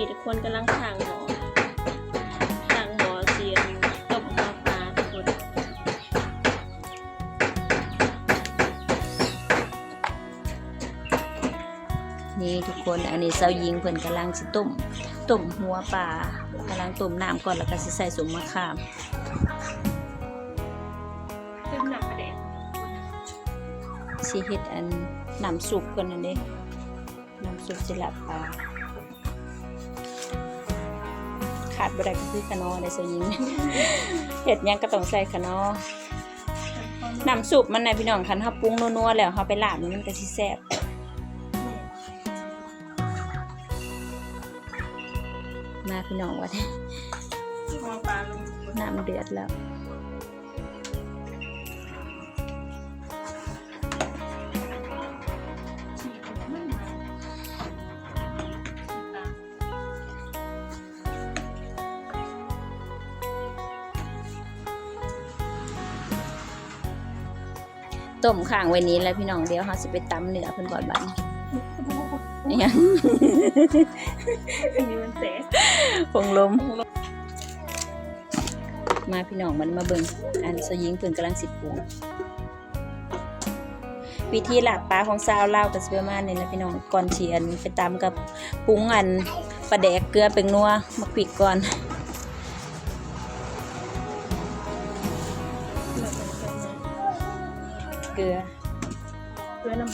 ນີ້ທຸກຄົນກຳລັງຂ້າງໝໍ້ ຂ້າງໝໍ້ຊິຕົ້ມຫົວປາທຸກຄົນ. ນີ້ທຸກຄົນ ອັນນີ້ສາວຍິງເພິ່ນກຳລັງຊິຕົ້ມ ຕົ້ມຫົວປາ ກຳລັງຕົ້ມນ້ຳກ່ອນ ແລ້ວກໍຊິໃສ່ສົ້ມມະຂາມ ເຕີມນ້ຳປາແດກ ຊິເຮັດອັນນ້ຳຊຸບເພິ່ນຫັ້ນເດ້. ນ້ຳຊຸບຊິລາບປາ ຂາດບໍ່ໄດ້ກໍຄືຂະໜໍ່ເດ້ ສາວຍິງ ເຮັດຫຍັງກໍຕ້ອງໃສ່ຂະໜໍ່. ນ້ຳຊຸບມັນນະພີ່ນ້ອງ ຄັນເຮົາປຸງນົວໆແລ້ວ ເຮົາໄປລາບ ມັນກໍຊິແຊບ. ມາພີ່ນ້ອງ ບັດນີ້ ເອົາປາລົງ ນ້ຳເດືອດແລ້ວ. ຕົ້ມຄ້າງໄວ້ນີ້ແຫຼະພີ່ນ້ອງ ດຽວເຮົາຊິໄປຕຳເນື້ອເພິ່ນກ່ອນບັດນີ້. ອີຫຍັງ? ອັນນີ້ມັນແສບ ຜົງລົມ. ມາພີ່ນ້ອງ ບັດນີ້ມາເບິ່ງ ອັນສາວຍິງເພິ່ນກຳລັງຊິປຸງ. ວິທີລາບປາຂອງຊາວລາວກໍຊິປະມານນີ້ແຫຼະພີ່ນ້ອງ ກ່ອນຊິອັນໄປຕຳກັບປຸງອັນປາແດກ ເກືອ ແປ້ງນົວ ໝາກພິກກ່ອນ ເກືອ ເກືອນຳ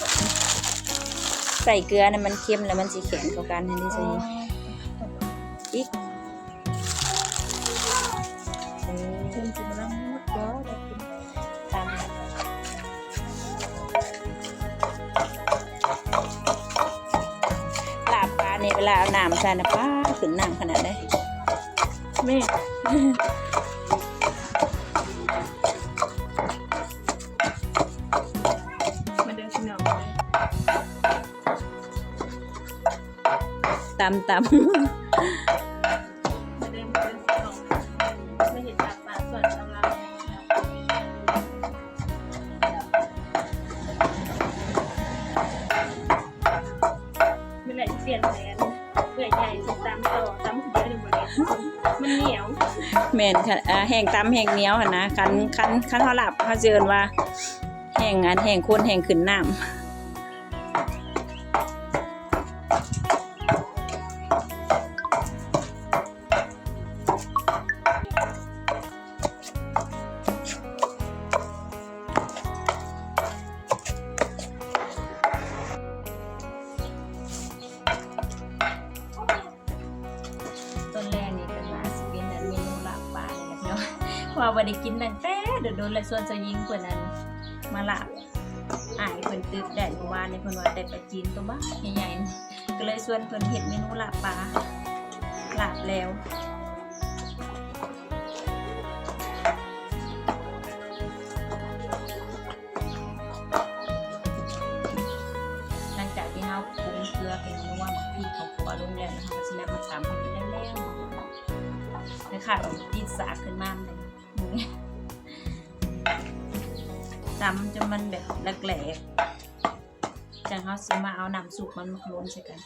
ໃສ່ເກືອນຳ ມັນເຄັມແລ້ວມັນຊິແຂງເຂົ້າກັນຫັ້ນເດ້ ອໍ ອີກ. ເອີ ເພິ່ນຊິມານຳໝົດບໍ່ ໄດ້ກິນຕຳ ລາບປານີ້ ເວລາເອົານ້ຳໃສ່ນະ ປາ ຂຶ້ນນ້ຳຂະໜາດໃດ. ແມ່ນ ມາເດີພີ່ນ້ອງ ຕຳ ຕຳ ມາເດີ ມາເດີພີ່ນ້ອງ ມາເຮັດລາບປາສ່ວນສາວລາວ. ມື້ແລກປ່ຽນແຜນ ເອື້ອຍໃຫຍ່ຊິຕຳຕໍ່ ຕຳຜູ້ດຽວນີ້ບໍ່ໄດ້ ມັນໜຽວ. ແມ່ນ ຄັນ ອ່າ ແຮ່ງຕຳແຮ່ງໜຽວຫັ້ນນະ ຄັນ ຄັນ ຄັນເຮົາລາບ ເຮົາຊິເອີ້ນວ່າແຮ່ງ ອັນ ແຮ່ງຄົນແຮ່ງຂຶ້ນນ້ຳ. ຕອນແລກນີ້ເພິ່ນວ່າຊິເປັນອັນເມນູລາບປານີ້ແຫຼະເນາະ ເພາະວ່າບໍ່ໄດ້ກິນຕັ້ງແຕ່ດົນໆ ແລ້ວ ຊວນເຈົ້າຍິງເພິ່ນອັນມາລາບ ອ້າຍເພິ່ນຕຶກໄດ້ມື້ວານນີ້ ເພິ່ນວ່າໄດ້ປາຈີນໂຕບັກໃຫຍ່ໆ ກໍເລີຍຊວນເພິ່ນເຮັດເມນູລາບປາ ລາບແລ້ວ. ຫຼັງຈາກທີ່ເຮົາປຸງເກືອ ແປ້ງນົວ ໝາກພິກ ເຂົ້າຂົ້ວລົງແລ້ວ ເຮົາກໍຊິນຳມາຕຳໃຫ້ມັນແຫຼວໆ ຄ້າຍໆວ່າມັນຕິດສາກຂຶ້ນມາ ຕຳຈົນມັນແບບແຫຼກໆ ຈັ່ງເຮົາຊິມາເອົານ້ຳຊຸບມັນມາລົງໃສ່ກັນ.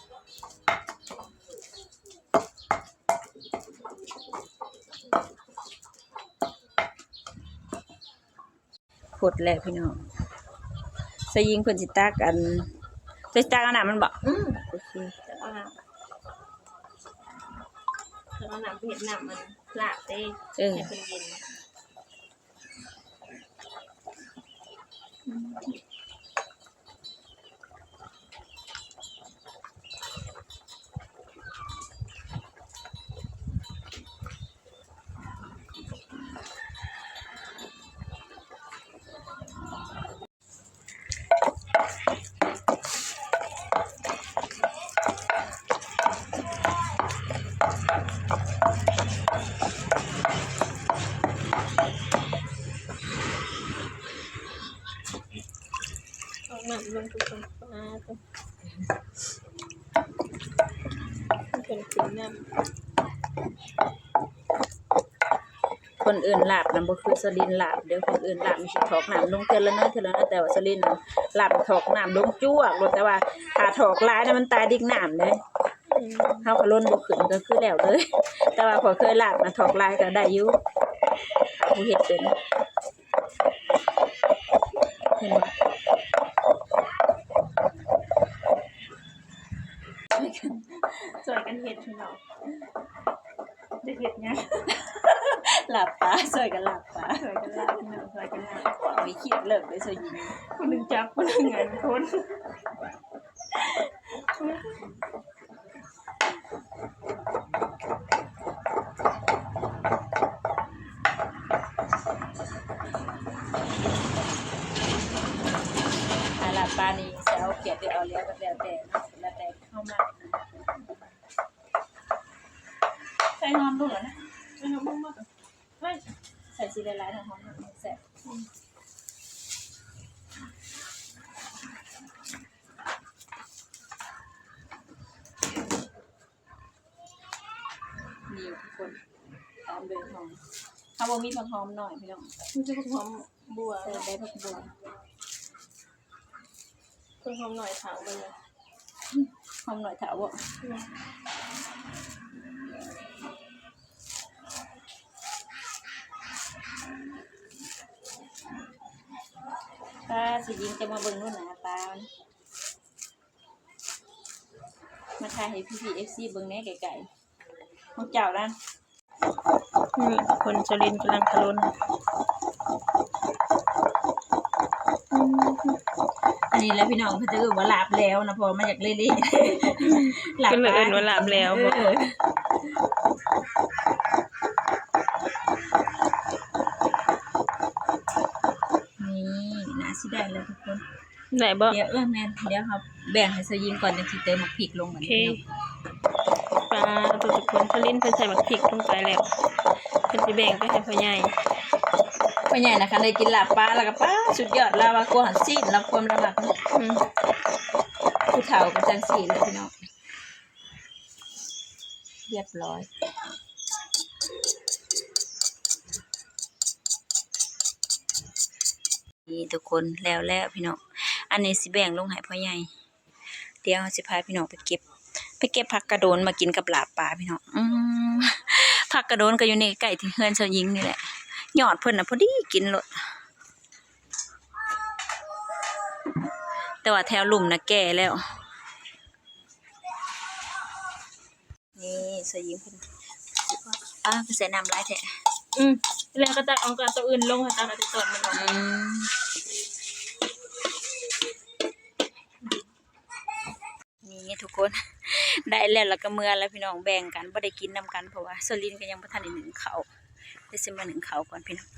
ພົດແລ້ວພີ່ນ້ອງ ຊາຍຍິງເພິ່ນຊິຕັກອັນ ເຈົ້າຊິຕັກເອົານ້ຳມັນບໍ? ອືມ ໂອເຄ ຕັກເອົານ້ຳ ຕັກເອົານ້ຳ ເຮັດນ້ຳມັນລາບເດ້ ເອີ ໃຫ້ເພິ່ນເຢັນ. ເອົານ້ຳລົງທຸກຄົນ ປາຕົວ ເພິ່ນຂຶ້ນນ້ຳ. ຄົນອື່ນລາບນະ ບໍ່ຄືສະລິນລາບເດີ້ ຄົນອື່ນລາບນີ້ຊິຖອກນ້ຳລົງເທື່ອລະໜ້ອຍ ເທື່ອລະໜ້ອຍ ແຕ່ວ່າສະລິນລາບຖອກນ້ຳລົງຈວກໂລດ ແຕ່ວ່າຖ້າຖອກຫຼາຍນະ ມັນຕາຍດິກນ້ຳເດ້. ເຮົາກໍລົນບໍ່ຂຶ້ນ ກໍຄືແລ້ວເລີຍ. ແຕ່ວ່າຂ້ອຍເຄີຍລາບນະ ຖອກລາຍກໍໄດ້ຢູ່ ຜູ້ເຮັດເປັນ. ເຫັນບໍ່? ຊ່ວຍກັນ ຊ່ວຍກັນເຮັດພີ່ນ້ອງ. ຈະເຮັດຫຍັງ? ລາບປາ ຊ່ວຍກັນລາບປາ ຊ່ວຍກັນລາບພີ່ນ້ອງ ຊ່ວຍກັນລາບ. ເວົ້າໃຫ້ຄຽດເລີກເລີຍ ຊ່ວຍຍິງ ຜູ້ໜຶ່ງຈັບ ຜູ້ໜຶ່ງອັນຄົນ. ຖ້າລາບປານີ້ຊິເອົາຂຽດ ຫຼື ເອົາຫຼຽວ ກໍແລ້ວແຕ່ເນາະ ແລ້ວແຕ່ເຮົາມັກ. ໃສ່ຫອມລົງແລ້ວນະ ໃສ່ຫອມລົງໝົດ. ໃສ່ຊິຫຼາຍໆ ຫອມມັນແຊບ. ນີ້ທຸກຄົນ ຕາມດ້ວຍຫອມ. ເຮົາບໍ່ມີຜັກຫອມໜ້ອຍພີ່ນ້ອງ ມີແຕ່ຜັກຫອມບົວ ໃສ່ໃບຜັກບົວ. ເພິ່ນຫອມໜ້ອຍເຖົ້າເບິ່ງ ຫອມໜ້ອຍເຖົ້າບໍ່? ອືມ ປ້າຊິຍິງຈະມາເບິ່ງດູໜ້າຕາມັນ ມາຖ່າຍໃຫ້ພີ່ໆ ເອັຟຊີ ເບິ່ງແດ່ໃກ້ໆ ຂອງເຈົ້ານັ້ນ. ນີ້ຄົນສຸລິນກຳລັງທະລົນ. ອັນນີ້ແຫຼະພີ່ນ້ອງ ເພິ່ນຈະເອີ້ນວ່າລາບແລ້ວນະ ເພາະວ່າມັນຢາກເລະໆ ລາບ ເພິ່ນເອີ້ນວ່າລາບແລ້ວ. ເອີ ນີ້ໜ້າຊິໄດ້ແລ້ວທຸກຄົນ. ໄດ້ບໍ່? ດຽວ ເອີ ແມ່ນ ດຽວເຮົາແບ່ງໃຫ້ຊາວຍິງກ່ອນ ຈັ່ງຊິເຕີມໝາກພິກລົງ. ໂອເຄ ປາ ທຸກຄົນ ສະລິນເພິ່ນໃສ່ໝາກພິກລົງໄປແລ້ວ ເພິ່ນຊິແບ່ງໄປໃຫ້ພໍ່ໃຫຍ່. ພໍ່ໃຫຍ່ນະ ຄັນໄດ້ກິນລາບປາແລ້ວກໍ ປາ ສຸດຍອດ ລາວວ່າກວມຊີ້ນ ລາວຄວາມລະມັດ. ອືມ ຜູ້ເຖົ້າກໍຈັ່ງຊີ້ແຫຼະພີ່ນ້ອງ. ຮຽບຮ້ອຍ. ນີ້ທຸກຄົນ ແລ້ວແລ້ວພີ່ນ້ອງ ອັນນີ້ຊິແບ່ງລົງໃຫ້ພໍ່ໃຫຍ່. ດຽວເຮົາຊິພາພີ່ນ້ອງໄປເກັບ ໄປເກັບຜັກກະໂດນມາກິນກັບລາບປາພີ່ນ້ອງ. ອືມ ຜັກກະໂດນກໍຢູ່ໃນໃກ້ທີ່ເຮືອນຊາວຍິງນີ້ແຫຼະ ຍອດເພິ່ນນະພໍດີກິນໂລດ. ແຕ່ວ່າແຖວລຸ່ມນະແກ່ແລ້ວ. ນີ້ຊາວຍິງເພິ່ນ ອ້າ ຄືໃສ່ນ້ຳຫຼາຍແທ້. ອືມ ແລ້ວກໍຕັກເອົາ ກໍເອົາໂຕອື່ນລົງ ໃຫ້ຕັກເອົາແຕ່ຕອນມັນອອກ. ອືມ ນີ້ທຸກຄົນ ໄດ້ແລ້ວ ແລ້ວກໍເມືອແລ້ວພີ່ນ້ອງ ແບ່ງກັນ ບໍ່ໄດ້ກິນນຳກັນ ເພາະວ່າສະລິນກໍຍັງບໍ່ທັນໄດ້ໜຶ້ງເຂົ້າ. ດຽວຊິມາໜຶ້ງເຂົ້າກ່ອນພີ່ນ້ອງ.